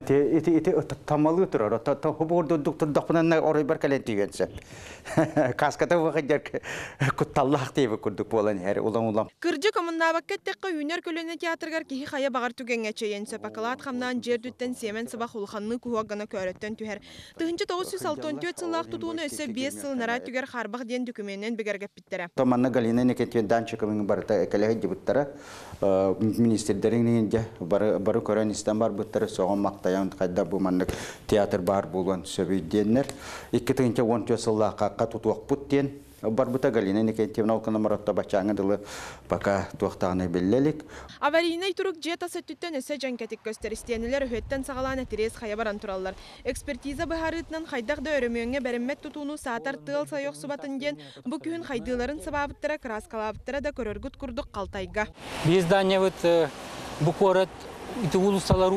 Ити ити тамалыы турар. Хобуурдук турдахпына оройбор кэлэн тиийэн сөп. Каската выходер кутталлаах диэбит курдук буолан иһэр улам-улам. Кырдьык, омуннаабакка эттэххэ, Үүнэр көлүөнэ театрыгар киһи хайа баҕар түгэҥҥэ эчэйиэн сөп. Акылаат хамнаан дьиэ үрдүттэн сиэмэн сыбах улаханныы куһуок гына көөрөттөн түһэр. 1964 сыллаах тутууну өссө 5 сыл ынараа өттүгэр хаарбах диэн дөкүмүөнүнэн бигэргэппиттэрэ. Манна Галина Никитина Данчикованы барыта кэлэ сылдьыбыттара. Министрдэрин дьэ бары бары көрөн истэн барбыттара, сөҕөн махтайан хайда бу маннык театр баар буолуон сөбүй диэннэр 2014 сыллаахха тутуохпут диэн барбыта. Галина Никитьевна ол кынамаротто баччааҥҥа дылы пока туохтаҕына биллэ илик. Аварийнай турук дьиэ тас өттүттэн өссө дьэҥкэтик көстөр. Истиэнэлэр өһүөттэн саҕалаан этириэс хайа баран тураллар. Экспертиза быһаарыытынан хайдах да өрөмүөҥҥэ бэриммэт тутууну саатар тыал сайа охсубатын диэн бу күһүн хайдыыларын сыбаабыттара, кырааскалаабыттара да көрөргүт курдук халтайга. Биир зданиябыт бу куорат ити уулуссалар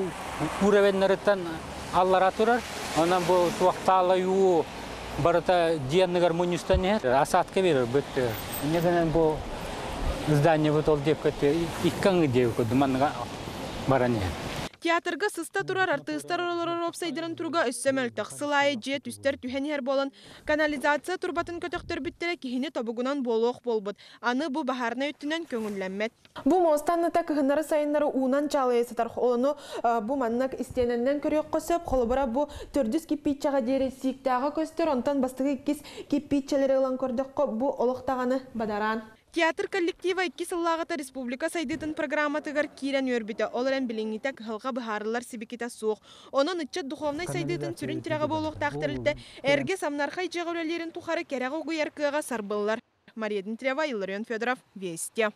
уровеннарыттан аллара турар. Онон бу туохтаалайуу барыта дьиэ анныгар мунньустан иһэр. Осадка берер быт. Инньэ гынан бу зданиябыт ол диэпкэт икки аҥы диэбит манныга баран иһэр. Театрга сыста турар артыыстар олорор уопсайдарын туруга өссө мөлтөх. Сыл аайы дьиэ түстэр түһэн иһэр буолан, канализация турбатын көтөхтөрбүттэрэ киһини тобугунан буолуох буолбут. Аны бу баһаарынай өттүнэн көҥүллэммэт. Бу муостанныта кыһыннары сайыннары уунан чаалыйа сытар. Ону бу маннык истиэнэннэн көрүөххэ сөп. Холобура, бу төрдүс киппииччэҕэ диэри сииктээҕэ көстөр, онтон бастакы иккис киппииччэлэри ылан көрдөххө, бу олох даҕаны бадараан. Театр коллектива икки сыллааҕыта республика сайдыытын программатыгар киирэн үөрбүтэ. Ол эрэн билиҥҥитэ кыһалҕа быһаарыллар сибикитэ суох. Онон ыччат духовнай сайдыытын сүрүн тирэҕэ буолуохтаах тэрилтэ эргэ самнархай дьиэҕэ үлэлиирин тухары кэрэҕэ угуйар кыаҕа сарбыллар. Мария Дмитриева, Илларион Федоров, Вести.